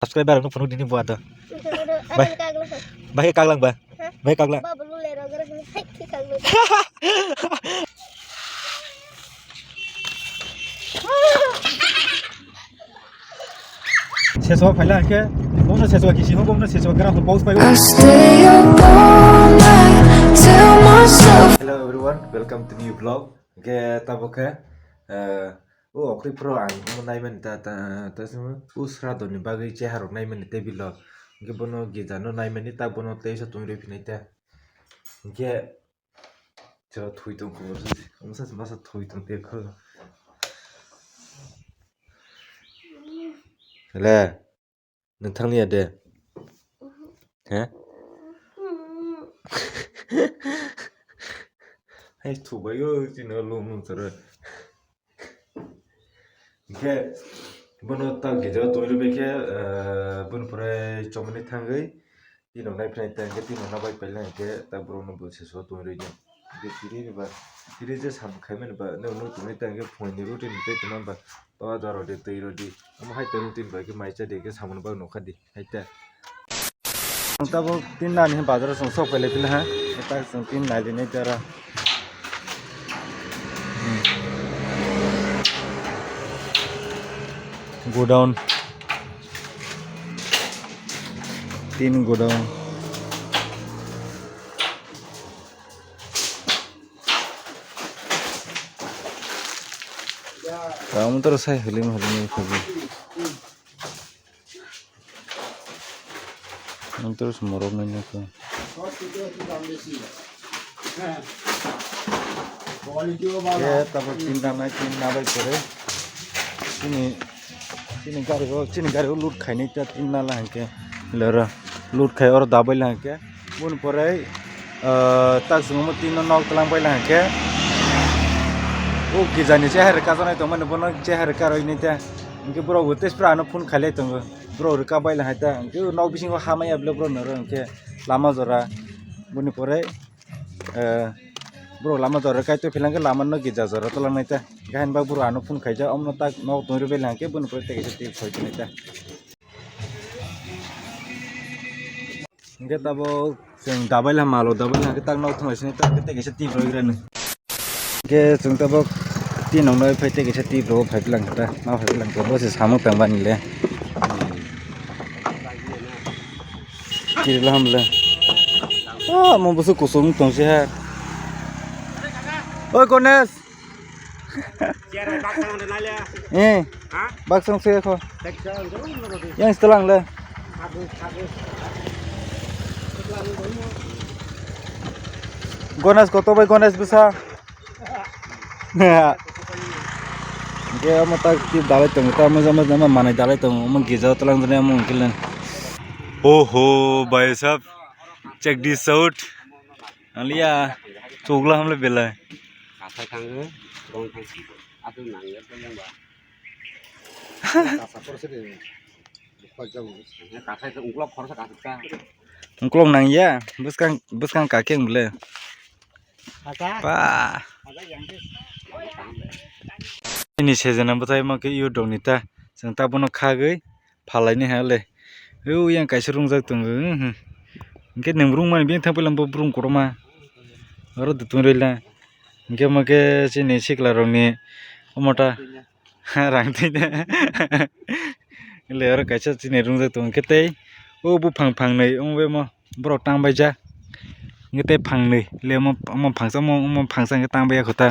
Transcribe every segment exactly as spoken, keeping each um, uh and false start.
Subscriber rok no phunuk dini buat. Bai. Bai kaglang ba. Bai kaglang. Seswa phaila hwnkhe, bono seswa kisi ho, bono seswa gra ho, pause pai. I stay up all night, tell myself. Hello everyone, welcome to new vlog. Hwnkhe tabuk khe, eh, o oktwi phuru ang omo naimani ta, ta, ta, ta, o sradoni bagwi cheharok naimani table o. Hwnkhe bono gija no naimani ta, bono teisa tongwi rw phinai ta. Hwnkhe Chwla thwi tong kho, masa masa thwi tong te kho. Le, nwng thang liya de? He? Hai thubai yo, chini lung nung chara. Hingke bono ta gede tongwi rwbaikhe, eh, boni pore chomani thangwi tino naiphnai ta hingke tino nabai paila hingke ta borokno bo seso tongwi rwdi. Hingke tini ba, tini je sam khaimani ba, nokno tongwi ta hingke phungni routine tei tongma ba, ba doro de twi rwdi. Omo hai ta routine bai khe mai cha de hingke samani bagwi nokha di. Haita. Tabuk tin nani bazar song sok pele pila ha. Eta song tin nai dine tara. Godown. Tin godown. Kamu terus saya helim helim ini. Ang terus morok nai nai ko. Ye, tabuk tin nai, tin nai bai kore. Chini, chini gari o, chini gari o load khainai ta tin nai la hingke. Lera load khai oro dabai la hingke. Boni pore, ah, tak swngo tin no nok tlang bai la hingke. O kijani cheher kajanai tongmani bono cheher karoi nai ta. Hingke borok bo tei phano phone khailai tongo. Borok rwka bai la hai ta, hwnkhe nok bisingo ha manya bwle borok no oro hwnkhe lama jora. Boni pore, eh, borok lama jora kaitor philang khe lama no gija jora tolang nai ta. Hingke hain ba borok ano phone khaijak, omo no tak nok tongri bai la hwnkhe boni pore tei kaisa twi soi tongnai ta. Hingke tabuk chwng dabai la malo, dabai la hwnkhe tak nok thung lai sini tak tei kaisa twi roi rani. Hingke chwng tabuk twi nokno phai tei kaisa twi rok phai lang ta, ma phai lang ta, bo se samung tang bani le. Kiri la hamle. Ah, mo busu kusung tong se ha. Oi, Ganesh. Eh, baksang se kho. Yang setelang le. Ganesh koto bai Ganesh bisa. Hingke omo tak tip dalai tongo, ta moja moja ma manai dalai tongo, omo gija o twlang jani omo hingke le. Oho, bhai sahab, check this out. Aliya, chukla hamle belai. Kathai thango, rong thang si. Atu nang ya, yang ba. Kathai thango, uklok khorsa kathai ta. Uklok nang ya, bwskang, bwskang kakeng bele. Ba. Ini sejana bwthai ma khe yudok ni ta. Chwng ta bono khagwi phalai ni ha le. Uyang kaisa rungjak tongo. Hwnkhe nwng rungmani bini thang pailamo brung kotorma. Oro dutong rila. Hwnkhe ma khe chini sikla rokni omo ta. Rang twi de. Le oro kaisa chini rungjak tongo khe tei o buphang phangnwi wng bai mo borok tang bai jak. Hwnkhe tei phangnwi le omo, omo phangsa omo, omo phangsa hwnkhe tang bai ya kho ta.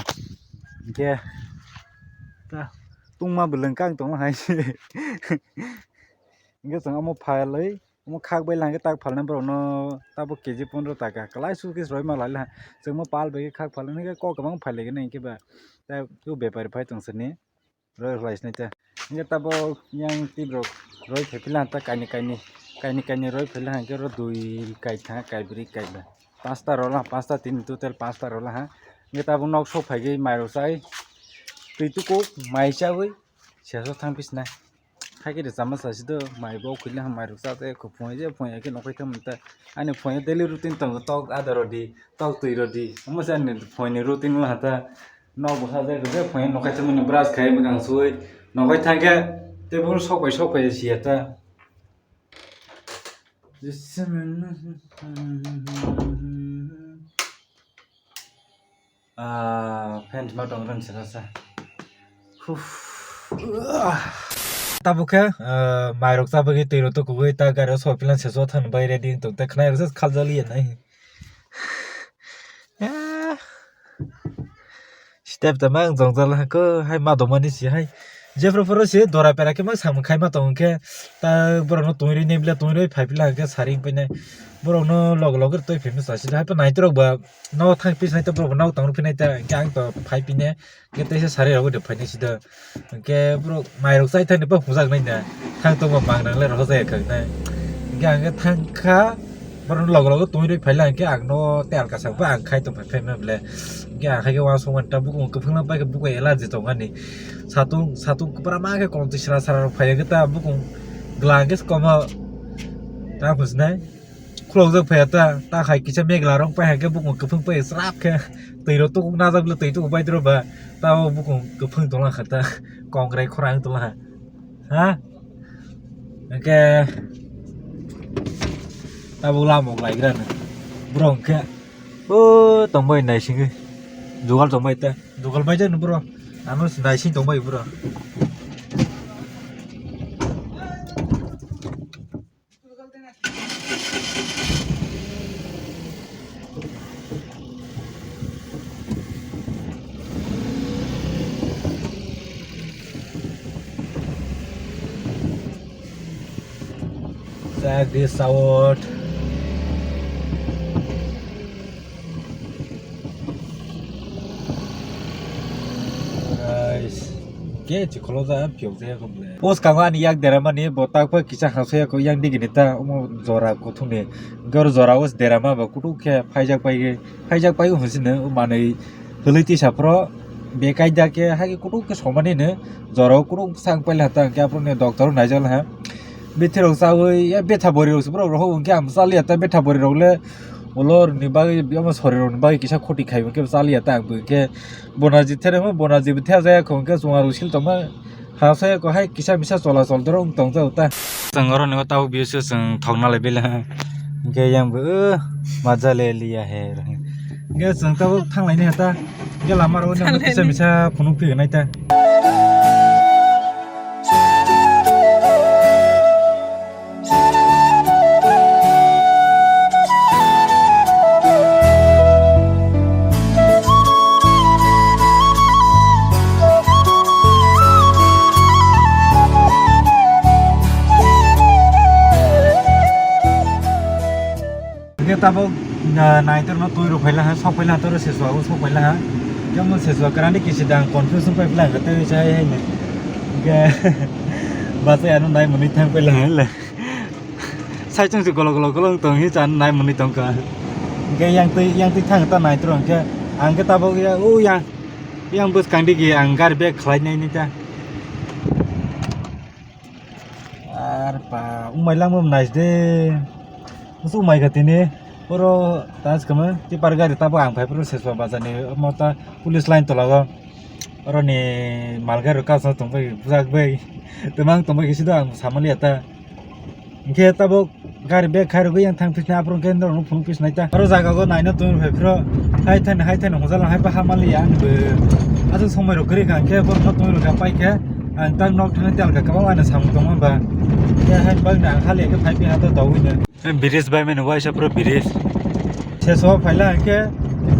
Hwnkhe ta tungma bwlwng kang tongma hai se. Hwnkhe chwng omo phalwi omo khak bai lang khe tak phalnai borokno tabuk K G pondro taka kwlai suitcase rwima lai le. Chwngmo pal bai khe khak phalnai khe kok kwbang phai lai gani hwnkhe ba tei o bepari phai tong sini. Roi khlai sinai ta. Hingke tabok yang twi rok roi phai phila ta kaini kaini, kaini kaini roi phila hingke oro dui kai tha, kai bri, kai ba. Pasta rola, pasta tini total pasta rola ha. Hingke tabok nok sok phai gwi mai rok chai. Twi tuku mai chawi seso thang phi sinai. Hai khe rwchapma chasi do mai bo khwlai ha mai rok cha te kho phunai je phunai khe nokhai thang ta. Ani phunai daily routine tongo tok ada rodi, tok twi rodi. Omo se ani phunai ni routine la ha ta. Nok bwsa je kwbwi phunai nokhai thangmani brush khai mwkhang suwi nokhai thangkhe tei buphuru sok bai sok bai siya ta. Ah, fan ma tong ran sa sa. Huf. Tabuk khe, ah, mairok chabagwi twi rok tukugwi ta gari o sophilang seso thang bai ready wng tong ta khwnai rok khaljali ya nai. Ah. Step tama ang jong jala ko hai ma domani si hai. Jephru phuru si dora pera khe ma samung khai ma tong khe ta borok no tongri nem le tongri phai pila khe sari pene borok no log log toi phai ma sa si hai pa nai trok ba no thang pis nai ta borok no tong phi nai ta khe ang to phai pine khe teisa sari rok de phai nai si da khe borok mai rok chai thani pa hujak nai na thang tong ba mang nang le rok jai kha nai khe ang khe thang kha. Borok logo logo tongwi rwi phaila hwnkhe ang no tel kasak ba ang khai tong phai ma ble. Hwnkhe ang hai khe uansukmani ta bukung kwphwngno pai khe bukung allergy tong ani. Satung satung kwbra ma khe kolom twi sra sra rok phai khe ta bukung gla hwnkhe se komo ta khusnai khulokjak phaiya ta ta hai kisa megla rok pai hai khe bukung kwphwng pai srap khe twi rok tukuk najak ble twi tukuk bai tro ba ta o bukung kwphwng tong kha ta kongrai khorang tong kha. Ha? Hwnkhe tabuk lamok laigrano. Borok hwnkhe o tongbai naisingwi. Jugal tongbai ta. Jugal bai jani borok. Ano naising tongbai borok. Check this out. Guys, ke chikolo da pyok de ko ble. Post kang ani yak dera mani bo tak pa kisa hasoya ko yang digi ni ta omo jora kuthung ni. Gor jora os dera ma ba kutu khe phaijak pai ge, phaijak pai hon sini manui hului tisa phro bekai da khe hagi kutu khe somani ne jora o kutu sang pai la ta khe apro ne doctor naijak la ha. Bithi rok chawi ya betha bori rok se bro rok hwnkhe ang chaliya ta betha bori rok le. Ulo rokni bagwi, omo sorirokni bagwi kisa khoti khai hwnkhe chaliya ta ang bo hwnkhe bonaji theremo bonaji bo thajaya kho hwnkhe chwng aro sil tongma ha soyakho hai kisa misa chola chol dorok wng tongjago ta. Chwng oro ni o tabuk biyo se chwng thokna lai bela hwnkhe yang bo o maja le liya he hwnkhe chwng tabuk thang laini ha ta hwnkhe lama rogo kisa misa phunuk phi nai ta. Hingke tabok, ah, naitor no twi rok phaila ha, sok phaila ha, toro seswa o sok phaila ha. Hingke omo seswa kwrandi kisi dang confuse wng pai phaila hingke tei sai hai ni. Hingke bachai ano nai mwnwi thang phaila ha le. Sai chwng se golo golo golo wng tong hi chan nai mwnwi tong kha. Hingke yang twi, yang twi thang ta naitor hingke ang khe tabok ya o yang, yang bwskang digi ang gari bag khlai nai nai ta. Ar pa, umai langma nais de. Musu umai ga tini. Oro tas kama, tipar gari tabo ang phai puro seswa bazar ni, mota police line tola go. Oro ni mal gari rok kaso tong bai, bujak bai. Temang tong bai kisi do ang samali ata. Hingke tabo gari bag khai rogoi yang thang pisna apro hingke norok phunuk pisnai ta. Oro jaga go naina tong phai phro. Hai thani, hai thani hojala hai pa hamali ya ang bo. Aswk somoi rok kwrwi kha hingke borok no tong rok pai khe. Ang tak nok thangwi telkha kwbangma ani samung tongma ba. Khe hai bagwi ang hali khe phai piha to togwi no. Bridge bai mani waisa pura bridge. Seso phaila hingke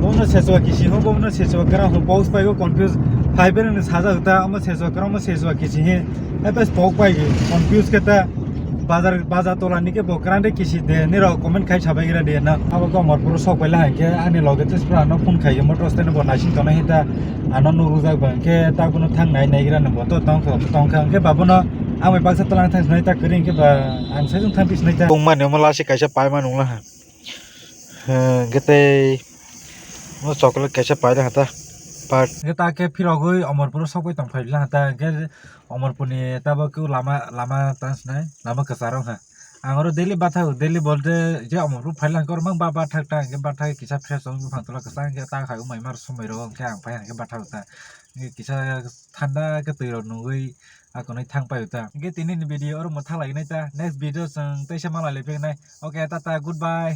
bono seso kisi ho bono seso kra ho box pai go confuse. Phai bereng ni sajak ta omo seso kra omo seso kisi he. Ebe spok pai confuse khe ta bazar bazar tola ni khe bo kwrang de kisi de nirok comment khai sabai gira de na. Abo ko mor puro sok paila hingke ani loge tes pra no phone khai motor stand bo naising tona hita ano nurujak ba hingke ta bono thang nai nai gira no bo to tong kha tong kha hingke ba bono ang bai baksa tolang thang sinai ta kwrwi hingke ba ang sai jung thang pi sinai ta. Bung mani omo lasi kaisa pai ma nung laha. Hingke tei omo chocolate kaisa pai laha ta. Part. Hingke ta khe phirogwi omor puro sok bai tong phai laha ta hingke. Omorpurni tabok khe lama, lama tang sinai, lama kwcharo wngkha. Ang oro daily bathao, daily bolte je omo phuru phailang kor mang ba bathak ta, hingke bathak kisa fresh ong buphang tola kwchang khe ta khai umai mar somoi ro, hingke ang phai hingke bathao ta. Hingke kisa thanda khe twi rok nugwi akonoi thang pai ta. Hingke tini ni video oro mwthang lai nai ta. Next video chwng teisa malai le phik nai. Okay, tata, goodbye.